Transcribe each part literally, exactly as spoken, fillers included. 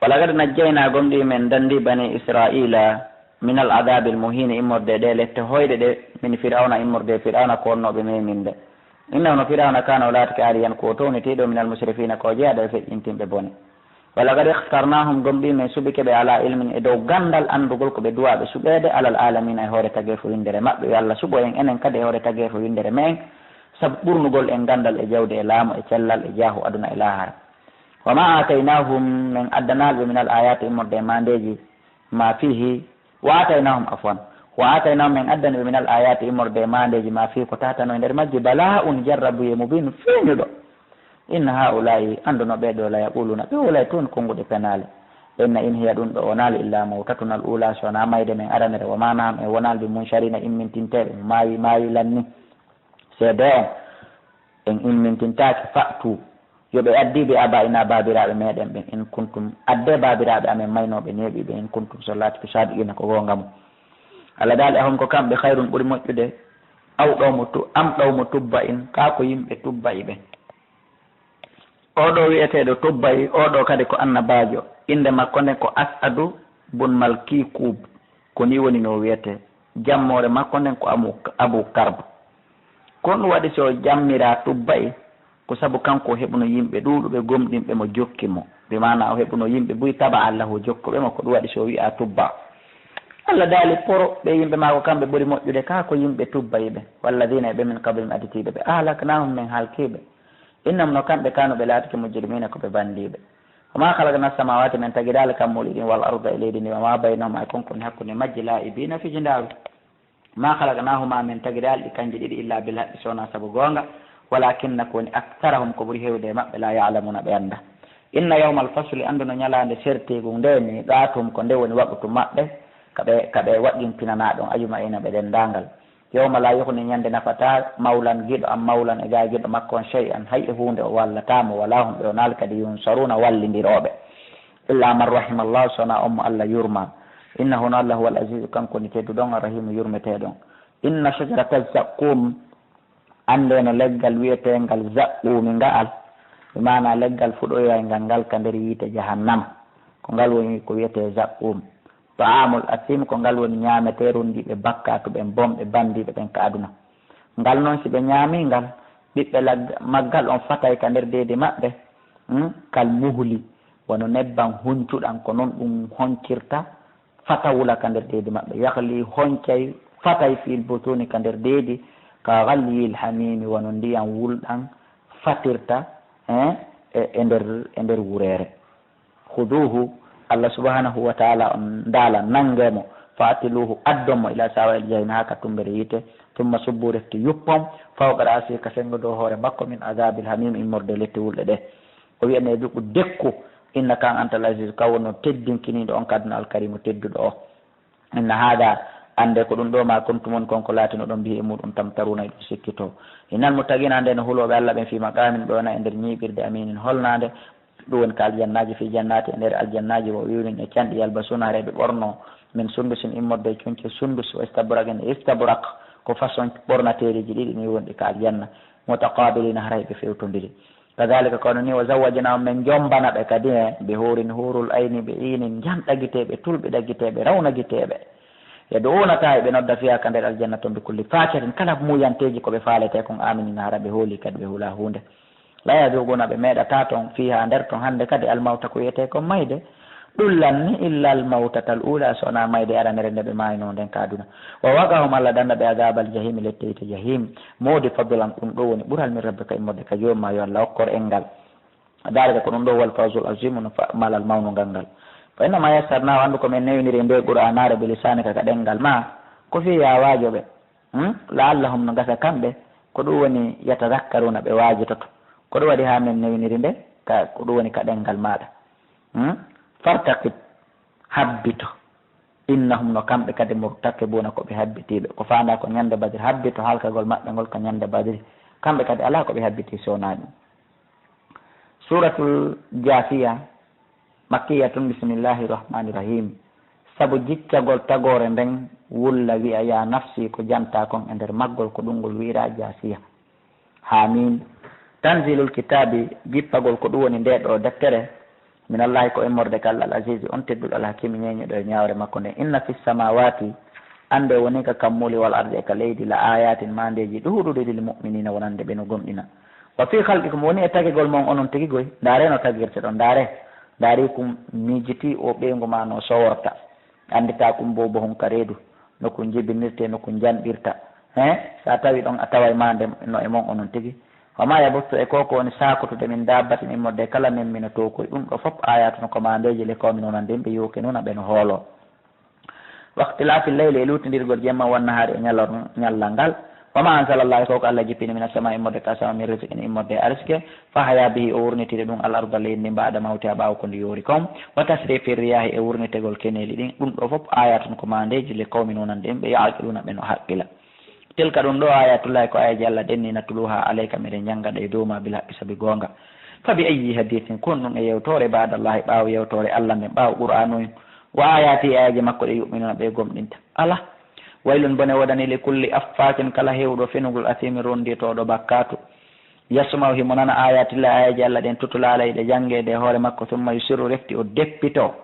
Walaqad najjaynaa, gomɗii men danndii, banii Israa'iila minal adaabil muhiini, immorde e ɗee lette hoyɗe ɗe, min Fir'awna, immorde e Fir'awna koonnooɓe meminde. Innahu, no Fir'awna, kaana, o laatike, aaliyan, ko o townitiiɗo, minal musrifiina, ko o jeyaaɗo e feƴƴintinɓe bone. Walaqad ikhtarnaahum, gomɗii men suɓike ɓe, alaa ilmin, e dow ganndal, anndugol ko ɓe duwaaɓe suɓeede, alal aalamiina, e hoore tageefo winndere maɓɓe. Yo Alla suɓo en enen kadi e hoore tageefo winndere me'en, sabu ɓurnugol en ganndal e jawdi e laamu e cellal e jaahu aduna e laahara. Wa maa aataynaahum, men addanaali ɓe, minal aayaati, immorde e maandeeji, maa fiihi, wa aataynaahum, afwan, wa aataynaahum, men addani ɓe, minal aayaati, immorde e maandeeji, maa fiihi, ko taatano e nder majji, balaa'un, jarrabuyee, mubiinun, feeñuɗo. Inna haa'ulaa'i, anndu no ɓee ɗoo, la yaquuluuna, ɓe wolay tun konnguɗi penaale. Inna, in hiya, ɗun ɗoo wonaali, illaa mawtatunal uulaa, so wonaa mayde men aranere, wa maa nahnu, en wonaali, bi munshariina, immintinteeɓe, mo maayi, maayi lanni. Seedee on, en immintintaake. Fa'tuu, yo ɓe addii, bi aabaa'inaa, baabiraaɓe meɗen ɓen, in kuntum, addee baabiraaɓe amen maynooɓe neeɓiiɓe, in kuntum, so laatike, saadiqiina, ko goonga mon. Alla daali, ahum, ko kamɓe, khayrun, ɓuri moƴƴude, aw qawmu tu-, am qawmu tubba'in, kaa ko yimɓe tubba'i ɓen. Oo ɗoo wi'eteeɗo tubba'i, oo ɗoo kadi ko annabaajo, innde makko nden ko As'adu bun Malkikuub, ko nii woni no o wi'etee. Jammoore makko nden ko Amu-, Abu Karb. Ko ɗun waɗi si o jammiraa tubba'i, ko sabu kanko o heɓuno yimɓe ɗuuɗuɓe gomɗinɓe mo, jokki mo. Bi maanaa o heɓuno yimɓe buy taba'an lahu, jokkuɓe mo, ko ɗun waɗi si o wi'aa tubba. Alla daali, poro, ɓee yimɓe maako kamɓe ɓuri moƴƴude kaa ko yimɓe tubba'i ɓen. Walladiina, e ɓe min qablihim aditiiɓe ɓe. Ahlaknaahum, men halkii ɓe. Innahum, no kamɓe, kaanu, ɓe laatike, mujrimiina, ko ɓe banndiiɓe. Wa maa khalaqnaa samaawaati, men tagiraali kammuuli ɗin, wal arda, e leydi ndin, wa maa baynahumaa, e kon ko woni hakkunde majji, laa'ibiina, fijindaaɓe. Maa khalaqnaahumaa, men tagiraali ɗi kanji ɗiɗi, illaa bil haqqi, so wonaa sabu goonga, walaakinna, ko woni, aktharahum, ko ɓuri heewude e maɓɓe, laa ya'lamuuna, ɓe anndaa. Inna yawmal fasli, anndu no ñalaande sertiigu ndee, miiqaatuhum, ko nde woni waqtu maɓɓe, ka ɓe, ka ɓe waqintinanaa ɗon, ajma'iina, ɓe denndaangal. Yawma laa yughni, ñande nafataa, mawlan, giɗo, an mawlan, e gaa giɗo makko on, shay'an, hay e huunde o wallataa mo, walaa hum, ɓe wonaali kadi, yunsaruuna, wallindirooɓe. Illaa man rahimallahu, so wonaa on mo Alla yurmaa. Innahu, no Alla, huwal aziizu, kanko woni tedduɗo on, arrahiimu, yurmeteeɗo on. Inna shajarata zaqquum, anndee no leggal wi'eteengal zaqquumi nga'al, bi maanaa leggal fuɗoyayngal ngal ka nder yiite jahannama. Ko ngal woni ko wi'etee zaqquum. Ta'aamul asiim, ko ngal woni ñaametee ronndiiɓe bakkaatu ɓen, bonɓe, banndiiɓe ɓen ka aduna. Ngal non, si ɓe ñaamii ngal, ɓiɓɓe lagga-, maggal on fatay ka nder deedi maɓɓe, hmm, kal muhli, wano nebban huncuɗan, ko non ɗum honcirta, fata wula ka nder deedi maɓɓe. Yahli, honcay, fatay, fil butuuni, ka nder deedi, ka ghalyil hamiimi, wano ndiyan wulɗan fatirta, eh, e, e nder, e nder wureere. Khuduuhu, Allah subhanahu wa ta'ala on ndaala, nangee mo, fa'tiluuhu, addon mo, ila sawaa'il jahiimi, haa ka tummbere yiite, thumma subbu, refti yuppon, fawqa ra'sihi, ka senngo dow hoore makko, min adhaabil hamiim, immorde lette wulɗe ɗe. O wi'a neeɓiigu, dekku, innaka an antal aziizu, ka wonno teddinkiniiɗo on, ka aduna, al kariimu, tedduɗo o. Inna haadha, annde ko ɗum ɗoo, maa kuntum, woni kon ko laatinoɗon, bihi, e muuɗum, tamtaruuna, hiɗon sikkitoo. Innal muttaqiina, annde no hulooɓe Allah ɓen, fii maqaamin, ɓe wona e nder ñiiɓirde, amiinin, holnaande, ɗum woni ka aljannaaji, fii jannaati, e nder aljannaaji, wa uyuunin, e canɗi, yalbasuuna, hara ɓe ɓornoo, min sundusin, immorde e conci sundus, wa istabraqin, e istabraq, ko façon ɓornateeriiji ɗiɗi ni wonɗi ka aljanna, mutaqaabiliina, haray ɓe fewtondiri. Kadaalika, ko non ni, wa zawwajnaahum, men jommbana ɓe kadi, e bi huurin, huurul ayni, bi iinin, janɗa giteeɓe, tulɓiɗa giteeɓe, rawna giteeɓe. Yad'uuna, tawi ɓe nodda, fiihaa, ka nder aljanna ton, bi kulli faakihatin, kala muuyanteeji ko ɓe faaletee kon, aaminiina, hara ɓe hoolii kadi, ɓe hulaa huunde. Laa yazuuquuna, ɓe meeɗataa ton, fiihaa, nder ton, hannde kadi, al mawta, ko wi'etee kon mayde, ɗum lanni, illa al mawtatal uulaa, so wonaa mayde aranere nde ɓe maaynoo nden ka aduna. Wa waqahum, Allah danda ɓe, azaabal jahiimi, lette yiite jahiim. Moodi fadlan, ɗum ɗoo woni ɓural, min rabbika, immorde ka Joomi maa, yo Allah okkor en ngal. Daalika, ko ɗum ɗoo, wal fawzul aziimu, no fa-, malal mawnu ngal ngal. Fa innamaa yassarnaahu, anndu ko men newiniri ndee Qur'aanaare, bi lisaanika, ka ɗemngal maa, ko fii yo a waajo ɓe. Hmm? La'allahum, no gasa kamɓe, ko ɗum woni, yatadakkaruuna, ɓe waajitoto. Ko ɗum waɗi haa men newiniri nde, ka, ko ɗum woni ka ɗemngal maaɗa. Hmm? Fartaqib, habbito. Innahum, no kamɓe kadi, murtaqibuuna, ko ɓe habbitiiɓe. Ko faandaa ko ñande Badri, habbito halkagol maɓɓe ngol ka ñande Badri. Kamɓe kadi alaa ko ɓe habbitii so wonaa ɗum. Suuratul Jaasiya, makkiyatun, bismillaahi rahmaani rahiim. Sabu jiccagol tagoore nden, wulla wi'a, yaa nafsi, ko jantaa kon e nder maggol, ko ɗum ngol wi'iraa Jaasiya. Haamiim. Tanziilul kitaabi, jippagol ko ɗum woni ndee ɗoo deftere, Min Allahi ko immorde ka Allah, al-azizi, on tedduɗo, al-hakimi, ñeeñuɗo e ñaawre makko nden. Inna fis samawati, annde woni ka kammuuli, wal ardi, e ka leydi, la ayatin, maandeeji ɗuuɗuɗi, lil mu'minina, wonande ɓe no gomɗina. Wa fi khalqikum, woni e tagegol mon onon tigi goy. Ndaare no tagirte ɗon, ndaare. Ndaari kum miijiti o ɓeyngu ma no soworta. Anndita kum bo bohun ka reedu, no kun jibinirte, no kun janɗirta. He, sa tawi ɗon a taway maande no e mon onon tigi. Wa ma yabuttu, e ko ko woni saakutude, min dabbatin, immorde kala memmino to koy, ɗum ɗo fof ayatun ko maandeeji, li qawmin, wonande yimɓe, yuqinuna, ɓe no hoolo. Waqtilafi leyli, e luutindirgol jemma, wan nahari, e ñalor-, ñallal ngal. Wa ma anzala Allahu, ko ko Allah jippini, mina sama, immorde ka sama, min rizqin, immorde arsike. Fa haya bihi, o wurnitiri ɗum, al arda, leydi ndin, ba'da mawtiha, ɓaawo ko ndi yoori kon. Wa tasrifi riyahi, e wurnitegol keneeli ɗin, ɗum ɗo fof ayatun ko maandeeji, li qawmin, wonande yimɓe, yaqiluna, ɓe no haqqila. Tilka, ɗum ɗo, ayatullahi, ko ayaji Allah ɗen ni, natluha alayka, miɗen jannga ɗe e dow ma, bil haqqi, sabi goonga. Fa bi ayyi hadithin, kon ɗum e yewtoore, ba'da Allahi, ɓaawo yewtoore Allah nden, ɓaawo Qur'aanu wa ayati, ayaji makko ɗe, yu'minuna, ɓe gomɗinta. Ala, waylun, bone woodani, li kulli affakin, kala hewɗo fenugol, asimin, ronditooɗo bakkaatu. Yasma'u, himo nana, ayatillahi, ayaji Allah ɗen, tutla alayhi, ɗe janngeede e hoore makko, summa yusirru, refti o deppito.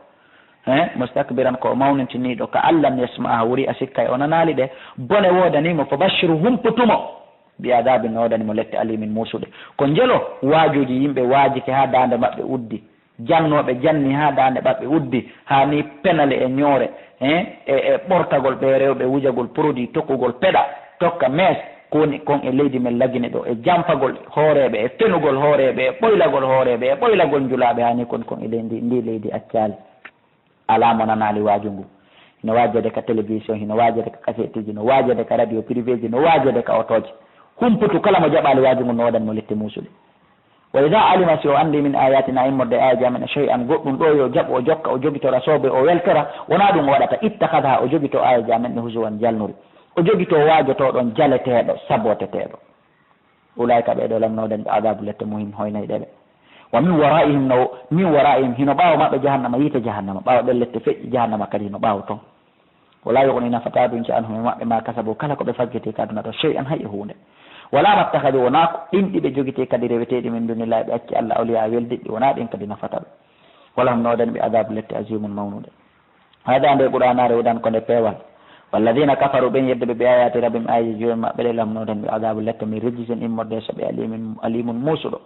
He, mustakbiran, ko o mawnintiniiɗo, ka allam yasma'aha, wuri a sikkay o nanaali ɗe, bone woodanii mo, fa bashirhu, humputu mo, bi adabin, no woodani mo lette, alimin, muusuɗe. Ko njelo waajuuji yimɓe waajike haa daande maɓɓe uddi, jannooɓe janni haa daande maɓɓe uddi, haa ni penale e ñoore, he, e, e ɓortagol ɓe rewɓe, wujagol produit, tokkugol peɗa, tokka mees, ko woni kon e leydi men Lagine ɗo, e jampagol hooreeɓe, e fenugol hooreeɓe, e ɓoylagol hooreeɓe, e ɓoylagol njulaaɓe, haa ni kon, kon e leydi, ndi leydi accaali. Alaa mo nanaali waaju ngu. Hino waajede ka télévision, hino waajede ka kaseetiji, no waajede ka radio privéji, no waajede ka otooji. Humputu kala mo jaɓaali waaju ngu, no woodani mo lette muusuɗe. Wa idha alima, si o anndi, min ayatina, immorde ayaji amen, shay'an, goɗɗum ɗo, yo jaɓu, o jokka, o jogitora soobe, o weltora, wonaa ɗum o waɗata, ittakhadha, o jogito ayaji amen ɗe huzuwan, jalnuri. O jogito waajoto ɗon jaleteeɗo, saboteteeɗo. Ulaika, ɓee ɗo, lam, no woodani ɓe, adabu, lette, muhin, hoynayɗe ɓe. Wa min waraihim, no, min waraihim, hino ɓaawo maɓɓe, jahannama, yiite jahannama, ɓaawo ɗen lette feƴƴi, jahannama kadi hino ɓaawo ton. Wala yughni, nafata ɗum, ca anhum, e maɓɓe, ma kasabu, kala ko ɓe faggiti ka aduna ɗo, shay'an, hay e huunde. Wala mattakhadhu, wonaa ko ɗin ɗi ɓe jogiti kadi reweteeɗi, min dunillahi, ɓe acci Allah, awliya, weldiɗɗi, wonaa ɗin kadi nafata ɓe. Wala hum, no woodani ɓe, adabu, lette, azimun, mawnuɗe. Hada, nde Qur'aanaare, hudan, ko nde peewal. Walladina kafaru, ɓen yedduɓe, bi ayati rabbihim, ayaji Joomi maɓɓe ɗe, lahum, no woodani ɓe, adabu, lette, min rijsin, immorde e soɓe, alimin, alimun, muusuɗo.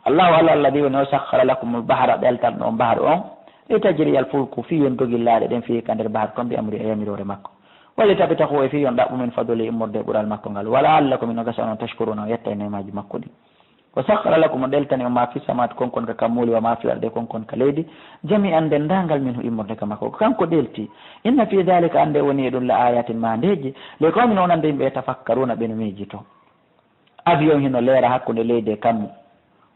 Allahu, Allah, alladi woni o, sakhkhara lakumul bahra, ɗeltanɗo on bahru on, li tajriya al fulku, fii yo dogillaaɗe ɗen, fii ka nder bahru kon, bi amri, e yamiroore makko. Wa li tabtaghu, e fii yo on ɗaɓɓu, min fadlihi, immorde e ɓural makko ngal. Wa la'allakum, hino gasa onon, tashkuruna, on yetta e neemaaji makko ɗin. Wa sakhkhara lakum, o ɗeltani on, ma fi samawati, kon kon ka kammuuli, wa ma fil ardi, kon kon ka leydi, jami'an, denndaangal, minhu, immorde ka makko, ko kanko ɗelti. Inna fi dhalika, annde woni e ɗum, la ayatin, maandeeji, li qawmin, wonande yimɓe, yatafakkaruna, ɓe no miijito. Avion hino leera hakkunde leydi e kammu.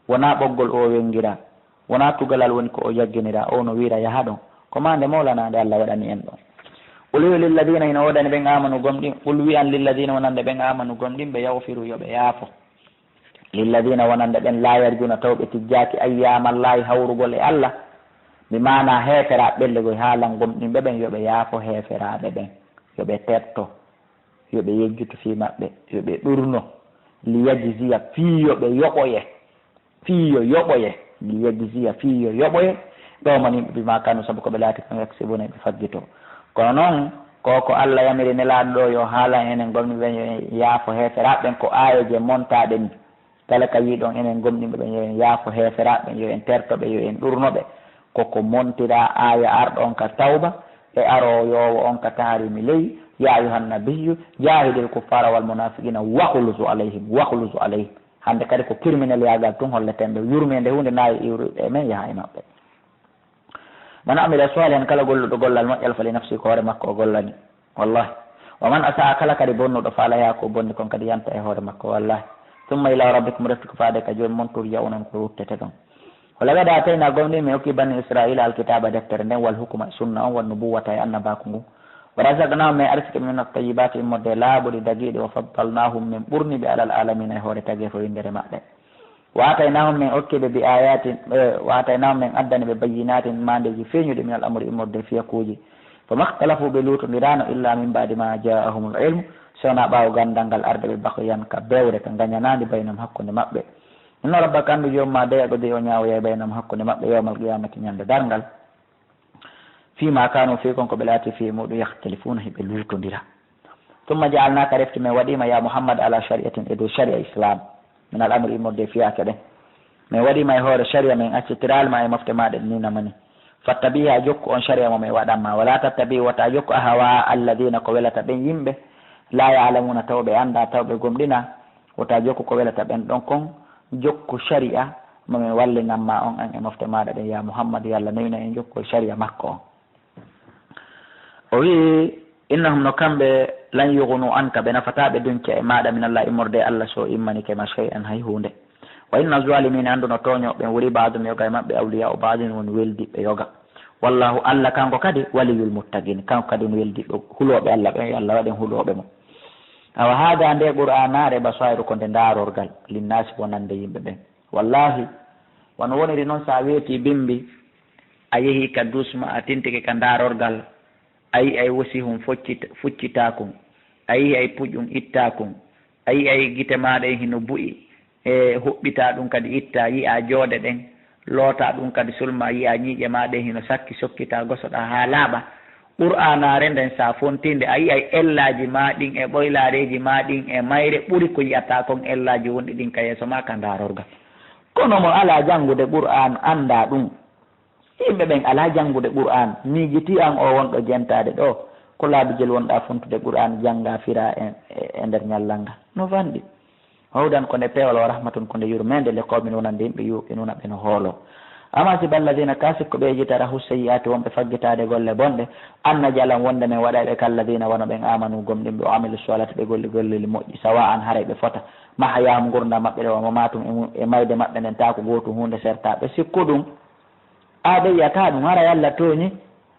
Wonaa ɓoggol o wenngiraa. Wonaa tugalal woni ko o jagginira, o no wiira yaha ɗon. Ko maande mawlanaande Allah waɗani en ɗon. Qul, wi'u, lilladina, hino woodani ɓen amanu gomɗin-, qul, wi'an, lilladina, wonande ɓen amanu gomɗinɓe, yaghfiru, yo ɓe yaafo. Lilladina, wonande ɓen, la yarjuna, taw ɓe tijjaaki, ayyamallahi, hawrugol e Allah. Bi maana heeferaa ɓellegoy, haalan gomɗinɓe ɓen, yo ɓe yaafo heeferaaɓe ɓen, yo ɓe terto, yo ɓe yejjutu fii maɓɓe, yo ɓe ɗurno. Li yajziya, fii yo ɓe yoɓoye. Fii yo yoɓoye, li yajziya, fii yo yoɓoye, qawman, yimɓe, bima kanu, sabu ko ɓe laati kon, yaksibuna, ɓe faggito. Kono non, ko ko Allah yamiri Nelaaɗo ɗo, yo haalan enen gomɗinɓe ɓen, yo en yaafo heeferaaɓe ɓen, ko aayeeje montaaɗe ni. Kala ka yiɗon enen gomɗinɓe ɓen, yo en yaafo heeferaaɓe ɓen, yo en terto ɓe, yo en ɗurno ɓe. Ko ko montiraa aaya arɗo on ka Tawba, e aroowo on ka Tahrimi ley, ya ayyuhan nabiyyu, jahidil kuffara wal munafiqina, waghluz alayhim, waghluz alayhim. Hannde kadi ko criminel yaagal tun holleten ɓe, yurmeende huunde nayi iwruɓe e men yaha e maɓɓe. Man amila salihan, kala golluɗo gollal moƴƴal, fali nafsi, ko hoore makko o gollani. Wallahi. Wa man asaa, kala kadi bonnuɗo, fa alayha, ko bonni kon kadi yanta e hoore makko. Wallahi. Thumma ila rabbikum, refti ko faade ka Joomi mon, turja'una, on ko ruttete ɗon. Wa laqad aatayna, gomɗin min okki bani Israila alkitaba, deftere nden, wal hukma, e sunna on, wan nubuwata, e annabaaku ngun. Wa razaqnahum, min arsiki ɓe min at-tayyibati, immorde e laaɓuɗi dagiiɗi, wa faddalnahum, min ɓurni ɓe, alal alamina, e hoore tageefo winndere maɓɓe. Wa ataynahum, min okki ɓe, bi ayatin, eh, wa ataynahum, min addani ɓe, bayyinatin, maandeeji feeñuɗi, min al amri, immorde e fiyakuuji. Fama ikhtalafu, ɓe luutondiraano, illa min ba'di ma ja'ahumul ilmu, si wonaa ɓaawo ganndal ngal arde ɓe, baghyan, ka bewre, ka ngañanaandi, baynahum, hakkunde maɓɓe. Inna rabbaka, anndu joom ma de, yaqdi, o ñaawoyay, baynahum, hakkunde maɓɓe, yawmal qiyamati, ñande darngal, fima kanu, fii kon ko ɓe laati, fii muɗum, yahtalifuuna, hiɓe luutondira. Summa ja'alnaka, refti men waɗima, ya Muhammad, ala shari'atin, e dow shari'a Islam, min al amri, immorde e fiyaake ɗen. Men waɗima e hoore shari'a, men accitiral ma e mofte maɗa ɗen, ni namani. Fattabiha, jokku on shari'a mo men waɗan ma. Wala tattabi, wota jokku, ahawa alladina, ko welata ɓen yimɓe, la ya'lamuna, taw ɓe annda, taw ɓe gomɗina. Wota jokku ko welata ɓen ɗon kon, jokku shari'a mo men wallinan ma on, an e mofte maɗa ɗen, ya Muhammad, yo Allah newina en jokkugol shari'a makko on. O wi'i, innahum, no kamɓe, lan yughnu anka, ɓe nafataa ɓe dunca e maɗa, min Allah, immorde e Allah, so immanike ma, shay'an, hay huunde. Wa inna zalimina, anndu no tooñooɓe ɓen, wuri ba'dum, yoga e maɓɓe, awliya'u ba'din, woni weldiɓɓe yoga. Wallahu, Allah kanko kadi, waliyul muttaqin, kanko kadi woni weldiɓɓe hulooɓe Allah ɓen, yo Allah waɗen hulooɓe mo. Awa haada, nde Qur'aanaare, basairu, ko nde ndaarorgal, linnaasi, wonande yimɓe ɓen. Wallahi, wano woniri non, sa weeti bimbi, a yehi ka dusma, a tintike ka ndaarorgal, a yi'ay wosihun foccita-, fuccitaakun, a yi'ay puƴun ittaakun, a yi'ay gite maaɗa en hino bu'i, e huɓɓita ɗum kadi itta, yi'a joode ɗen, loota ɗum kadi sulma, yi'a ñiiƴe maaɗa en hino sakki, sokkita, gosoɗa haa laaɓa. Qur'aanaare nden, sa fontinde, a yi'ay ellaaji ma ɗin e ɓoylaareeji ma ɗin e mayre ɓuri ko yi'ata kon ellaaji wonɗi ɗin ka yeeso ma ka ndaarorgal. Kono mo alaa janngude Qur'aan anndaa ɗum. Yimɓe ɓen alaa janngude Qur'aan, miijitii an oo wonɗo jentaade ɗoo, ko laabijel wonɗaa fontude Qur'aan, janngaa, firaa e, e, e nder ñallal ngal. No vanɗi. Hudan, ko nde peewal, wa rahmatun, ko nde yurmeende, li qawmin, wonande yimɓe, yuqinuna, ɓe no hooloo. Am hasiba alladina, ka sikku ɓe, ijtarahu sayyiati, wonɓe faggitaade golle bonɗe, an naj'alahum, wonde men waɗay ɓe, kalladina, wano ɓen, amanu, gomɗinɓe, wa amilu salihati, ɓe golli golleeli moƴƴi, sawa'an, haray ɓe fota, mahayahum, ngurndan maɓɓe ɗen, wa mamatum, e mu-, e mayde maɓɓe nden, taa ko gootum, huunde sertaa ɓe. Sikku ɗum, a ɓe yi'ataa ɗum, haray Allah tooñi,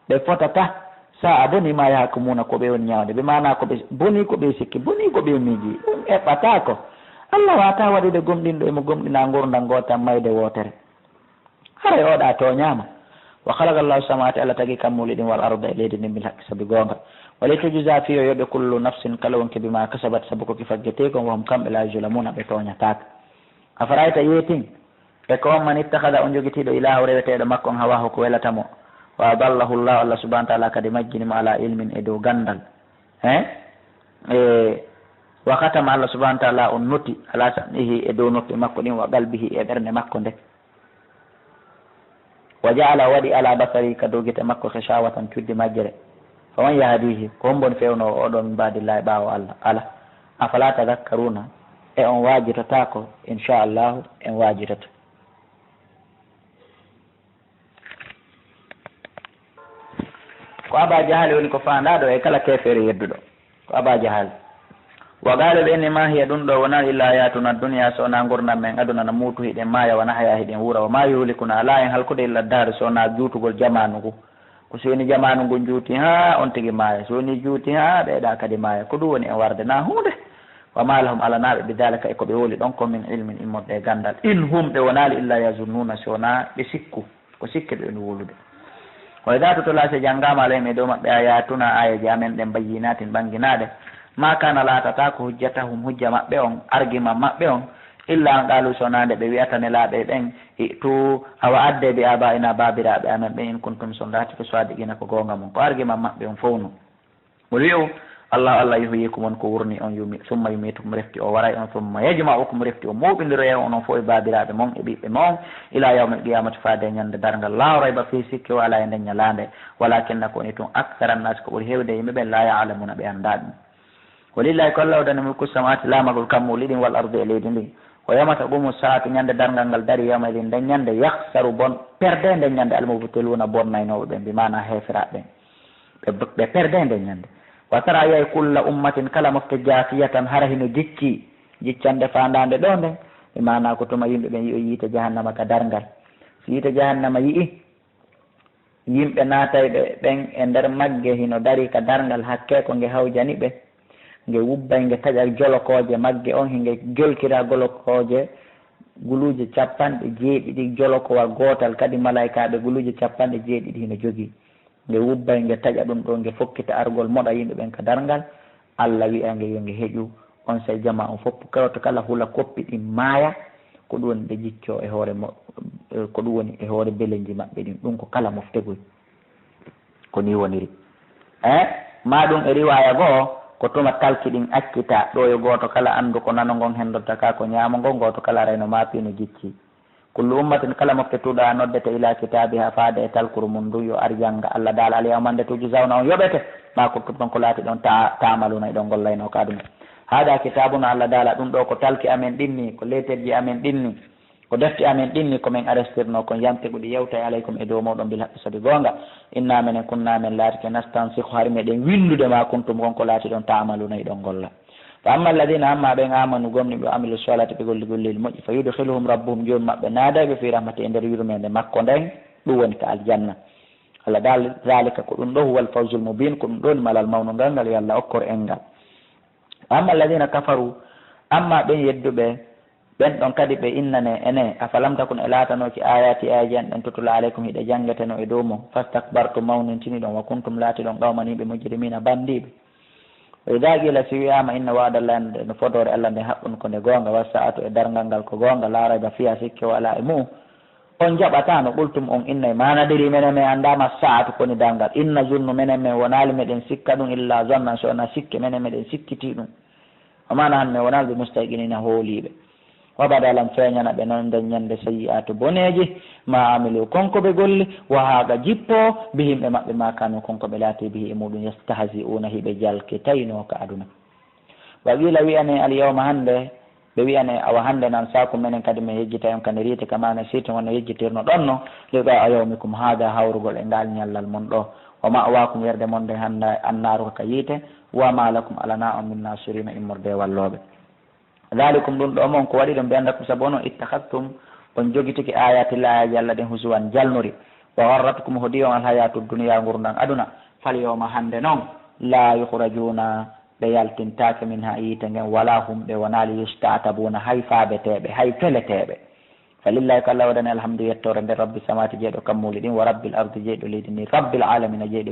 ɓe fotata. Sa'a boni ma yahkumuna, ko ɓe woni ñaawde. Bi maana ko ɓe boni, ko ɓe sikki, boni ko ɓe miiji, ɗum eɓɓataako. Allah waawataa waɗude gomɗinɗo e mo gomɗinaa ngurndan gootan, mayde wootere. Haray oɗa tooñaama. Wa khalaqa Allahu samawati, Allah tagi kammuuli ɗin, wal arda, e leydi ndin, bil haqqi, sabi goonga. Wa li tujza, fii yo yoɓe, kullu nafsin, kala wonki, bima kasabat, sabu ko ki faggetee kon, wa hum, kamɓe, la yuzlamuna, ɓe tooñataake. Afara'ayta, yeetin, e ko on, man ittakhadha, on jogitiiɗo, ilaahahu, reweteeɗo makko on, hawaahu, ko welata mo, wa adallahu Allahu, Allah subhanahu wa ta'ala kadi majjini mo, ala ilmin, e dow ganndal, he? E, wa khatama, Allah subhanahu wa ta'ala on noti, ala sam'ihi, e dow noppi makko ɗin, wa qalbihi, e ɓernde makko nde. Wa ja'ala, waɗi, ala basari, ka dow gite makko, ghishawatan, cuddi majjere. Faman yahdihi, ko hombo woni fewnoowo oɗo min ba'dillahi, ɓaawo Allah? Ala. Afala tadhakkaruna, e on waajitotaako? Inchallahu, en waajitoto. Ko Aba Jahali woni ko faandaa ɗoo e kala keefeero yedduɗo. Ko Aba Jahal. Wa qaalu, ɓe inni, ma hiya, ɗum ɗoo wonaa, illa hayatuna dunya, so wonaa ngurndan men aduna, namuutu, hiɗen maaya, wa nahya, hiɗen wuura, wa ma yuhlikuna, alaa en halkude, illa dahru, so wonaa juutugol jamaanu ngu. Ko so woni jamaanu ngun juuti, haa on tigi maaya, so woni juuti, haa ɓeyɗa kadi maaya, ko ɗum woni en warde, na huunde. Wa ma lahum, alanaa ɓe, bi dhalika, e ko ɓe wowli ɗon kon, min ilmin, immorde e ganndal. In hum, ɓe wonaali, illa yazunnuna, so wonaa ɓe sikku. Ko sikke ɓe woni wowlude. Wa idha tutla, si janngaama alayhim, e dow maɓɓe, ayatuna, aayeeje amen ɗen, bayyinatin, ɓannginaaɗe, ma kana, laatataa ko, hujjatahum, hujja maɓɓe on, argument maɓɓe on, illa an qaalu, so wonaa nde ɓe wi'ata nelaaɓe ɓen, i'tu, awa addee, bi abaa'ina, baabiraaɓe amen ɓen, in kuntum, so on laatike, sadiqina, ko goonga mon. Ko argument maɓɓe on fow non. Mo wi'u, Allahu, Allah yuhyikum, on ko wurni on, yumi-, summa yumitukum, refti o waray on, summa yajma'ukum, refti o mooɓindiroyay on, on fof e baabiraaɓe mon e ɓiɓɓe mon, ila yawmil qiyamati, faade e ñande darngal, laa rayba fii, sikke walaa e nden ñalaande, walakinna, ko woni tun, akthara annaasi, ko ɓuri heewde e yimɓe ɓen, laa ya'lamuna, ɓe anndaa ɗum. Walillahi, ko Allah o dani, mulku samawati, laamagol kammuuli ɗin, wal ardi, e leydi ndin. Wa yawma taqumu saatu, ñande darngal ngal dari, yawma idin, nden ñande, yakhsaru, bon-, perde nden ñande, al mubtiluna, bonnaynooɓe ɓen, bi maana heeferaaɓe ɓen. Ɓe, ɓe perde nde ñande. Wa tara, yay, kulla ummatin, kala mofte, jaasiyatan, hara hino jicci, jiccande faandaande ɗoo nden. E maanaa ko tuma yimɓe ɓen yi'o yiite jahannama ka darngal. So yiite jahannama yi'i yimɓe naatayɓe ɓen e nder magge hino darii ka darngal, hakkee ko nge hawjani ɓe. Nge wubbay, nge taƴa jolokooje magge on, hinge jolkira jolokooje guluuje capanɗe jeeɗiɗi, jolokowal gootal kadi malaykaaɓe guluuje capanɗe jeeɗiɗi hino jogii. Nge wubbay, nge taƴa ɗum ɗoo, nge fokkita argol moɗa yimɓe ɓen ka darngal. Allah wi'a nge yo nge heƴu, onsay jamaa on fof kewto kala hula koppi ɗin maaya. Ko ɗum woni ɓe jiccoo e hoore mo-, ko ɗum woni e hoore beleeji maɓɓe ɗin. Ɗum ko kala mofte goy. Ko nii woniri. E maa ɗum e riwaaya goo, ko tuma talki ɗin accitaa, ɗoo yo gooto kala anndu ko nano ngon hendorta ka ko ñaamo ngon, gooto kala rayno maapi no jicci. Kullu ummatin, kala mofte tuuɗaa noddete ilaa kitaabihaa, faade e talkuru mum ndun, yo ar jannga. Alla daala, al yawma hannde, tujzawna, on yoɓete, maa kuntum, kon ko laati ɗon, ta-, taamaluuna, hiɗon gollaynoo ka aduna. Haadaa kitaabuna, Alla daala, ɗum ɗoo ko talki amen ɗin nii, ko leeterji amen ɗin nii, ko defte amen ɗin nii, ko men arestirnoo kon, yantiqu, ɗi yewtay, alaykum, e dow mooɗon, bil haqqi, sabi goonga. Inna, menen, kunna, men laatike, nastansikhu, hari meɗen winndude, maa kuntum, kon ko laati ɗon, taamaluuna, hiɗon golla. Fa amma alladina, amma ɓen, amanu, gomɗi ɓe, wa amilu solihati, ɓe golli golleeli moƴƴi, fa yudkhiluhum rabbuhum, joomi maɓɓe naaday ɓe, fi rahmati, e nder yurmeende makko nden, ɗum woni ka aljanna. Allah daal, zalika, ko ɗum ɗo, huwal fawzul mubin, ko ɗum ɗo woni malal mawnungal ngal, yo Allah okkor en ngal. Fa amma alladina kafaru, amma ɓen yedduɓe, ɓen ɗon kadi ɓe innane ene, afalam takun, e laatanooki, ayati, aayeeji an ɗen, tutula alaykum, hiɗe janngeteno e dow mon, fastakbartum, mawnintiniɗon, wa kuntum, laatiɗon, qawman, yimɓe, mujrimina, banndiiɓe. Wa idaa qiila, si wi'aama, inna wa'dallahi, no fodoore Allah nden haqqun, ko nde goonga, wa sa'atu, e darngal ngal ko goonga, laa rayba fiha, sikke walaa e mu'un, on jaɓataano, qultum, on innay, ma nadri, menen men anndaa, ma sa'atu, ko woni darngal, in nazunnu, menen men wonaali meɗen sikka ɗum, illa zannan, so wonaa sikke, menen meɗen sikkitii ɗum, wa ma nahnu, men wonaali, bi mustayqinina, hooliiɓe. Wa bada lahum, feeñana ɓe non nden ñande, sayyi'aatu, boneeji, ma amilu, kon ko ɓe golli, wa haaqa, jippoo, bihim, e maɓɓe, ma kaanu, kon ko ɓe laati, bihi, e muɗum, yastahzi'uuna, hiɓe jalkitaynoo ka aduna. Wa qiila, wi'anee, al yawma, hannde, ɓe wi'anee, awa hannde nansaakum, menen kadi men yejjitay on, ka nder yiite, kama nasiitum, hono yejjitirnoɗonno, liqaa'a yawmikum haada, hawrugol e ngal ñallal mon ɗo, wa ma'waakum, yerde mon nden, hannde, annaaru, ko ka yiite, wa ma lakum, alanaa on, min naasiriina, immorde e wallooɓe. Dalikum, ɗum ɗo mon ko waɗi ɗum, bi annakum, sabu onon, ittakhadhtum, on jogitiki, ayati llahi, aayeeji Allah ɗin, huzuwan, jalnuri, wa gharratkum, hoɗi on, alhayatu dunya, ngurndan aduna, fal yawma, hannde non, la yukhrajuuna, ɓe yaltintaake, minha, yiite ngen, wala hum, ɓe wonaali, yusta'tabuuna, hay faabeteeɓe, hay feleteeɓe. Fa lillahi, ko Allah waɗani alhamdu, yettoore nden, rabbi samawati, jeyɗo kammuuli ɗin, wa rabbil ardi, jeyɗo leydi ndin, rabbil alamina, jeyɗo